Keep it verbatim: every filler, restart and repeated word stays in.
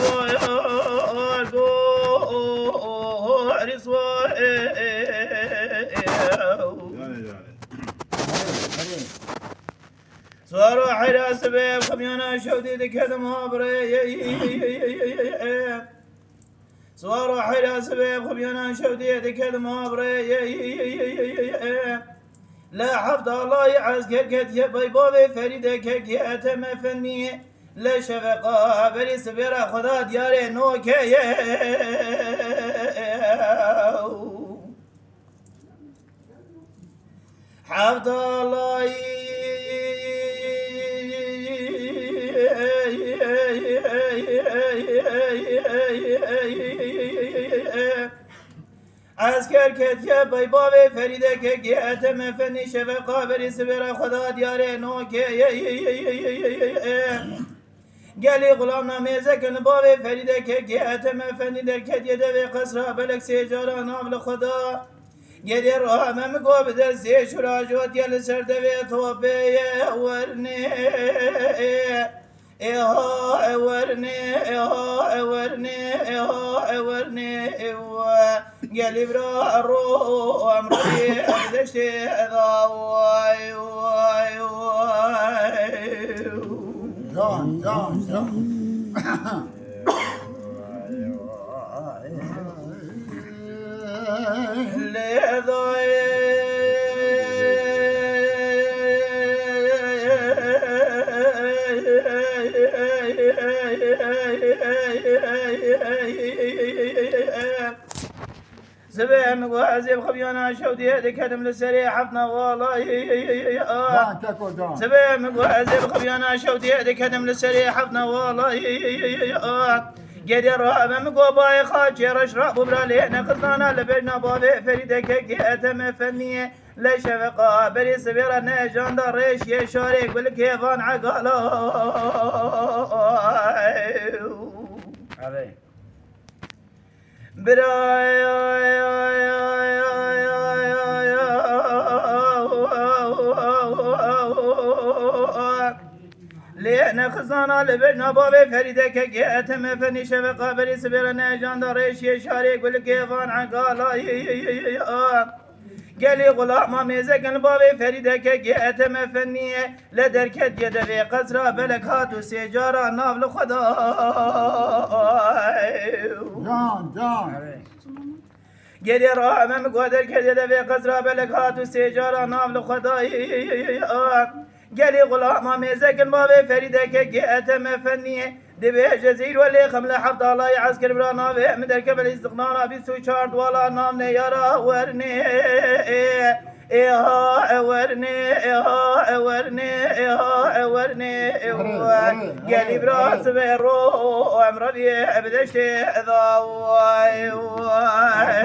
Vay, ar, go, o, o, o, riswa, e, e, e, e, e. Swara heyra sibê xemiyana şewdî dikerdim ha birê. Swara heyra sibê xemiyana şewdî dikerdim ha birê. Le heft alayî esker ketiye pey bavê Ferîde kekê Ethem Efendî. Le şeveqa berî sibê re Xweda diyarê nokeye. Heft alayî esker ketiye pey bavê Ferîde kekê Ethem Efendî, şeveqa berî sibê re Xweda diyarê nokeye. Gelî xulam namêze kin bavê Ferîde kekê Ethem Efendî derketiye devê qesra belek sê cara nav li xwe da. Gelî rahme min go bi destê şûra jotiye li ser devê topê ye wernê. Êha e wernê, êha e wernê, êha e wernê, êwa. Gelî bira ro em rûyê em deştê eda way, way, way. Can, can, can. Lê dayê. Sibê min got ez ê bi xebiyana şewdiyê diketim li serê hefna walayê. Can keko can. Sibê min got ez ê bi xebiyana şewdiyê diketim li serê hefna walayê. Gedê rabe min got bayê xaçê reş rabû bira lê nexizana li bejna bavê Ferîde kekê Ethem Efendiyê. Le şeveqa berê sibê re nejanda rêşiyê şarê gulkê van egala. Bira lê nexizana li bejna bavê Ferîde kekê Ethem Efendî şeveqa berî sibê re nejanda rêşiyê şarê gulkê van egala. Gelî xulama mêzekin li bavê Ferîde kekê Ethem Efendiyê. Le derketiye devê qesra belek hat û sê cara nav li xwe da. Can, can. Gelê rabe min got derketiye devê qesra belek hat û sê cara nav li xwe da. Gelê xulama mêzekin bavê Ferîde kekê Ethem Efendiyê. Dibêje zîro lê xem li heft alayî esker bira navê min derkeve li îstiqnana bîst û çar duwala nav neyara wernê. Êha e wernê, êha e wernê, êha e wernê, êwa. Gelî bira sibê ro em reviyê bi deştê da way, way.